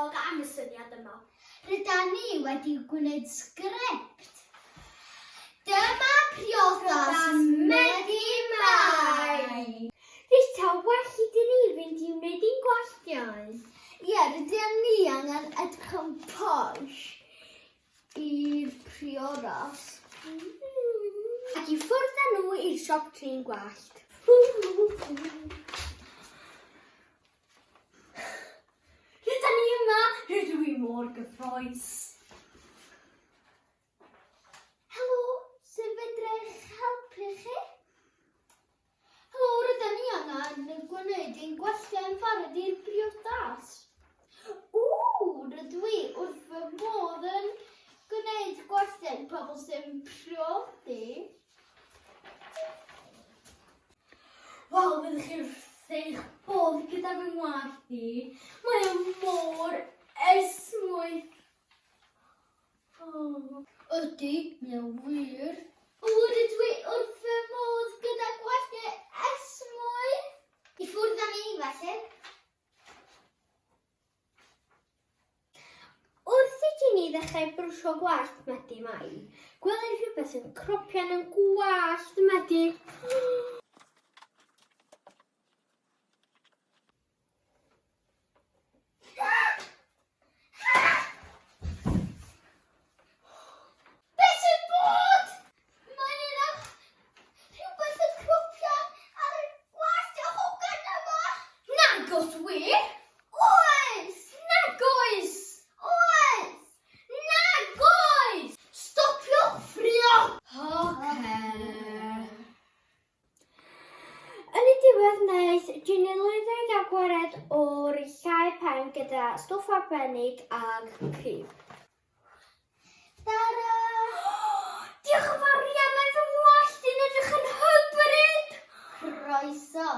ardderchog am y syniad yma. Rydan ni wedi gwneud sgript. Dyma priodas Medi Mai! Reit ta, well i ni fynd i wneud ein gwalltiau. Ie, rydyn ni angen edrych yn posh i'r priodas. Ac i ffwrdd â nhw i'r siop trin gwallt. Rydyn ni yma! Rydw i mor gyffroes. Helo, sut fedra i'ch helpu chi? Helo, rydyn ni angen gwneud ein gwelltau yn barod i'r briodas. Ww, rydw i wrth fy modd yn gwneud gwelltau i pobl sy'n priodi. Wel, fyddwch chi wrth eich bodd gyda fy ngwallt i. Mae o mor esmwyth. Oh. Ydy, mae o'n wir. O, rydw i wrth fy modd gyda gwalltau esmwyth. I ffwrdd â ni, felly. Wrth i Ginny ddechrau brwsio gwallt Medi Mai, gwelir rhywbeth yn cropian yn gwallt Medi. Beth sy'n bod? Mae yna rhywbeth yn cropian ar y gwallt y hogan yma. Nagos wir! Oes! Nagoes! Oes! Nagoes! Stopiwch ffrio! Oce. Yn y diwedd wnaeth Ginny lwyddo i gael gwared o'r llai pen gyda stwff arbennig ag crib. Tara! Diolch yn fawr iawn, mae fy ngwallt i'n edrych yn hyfryd! Croeso!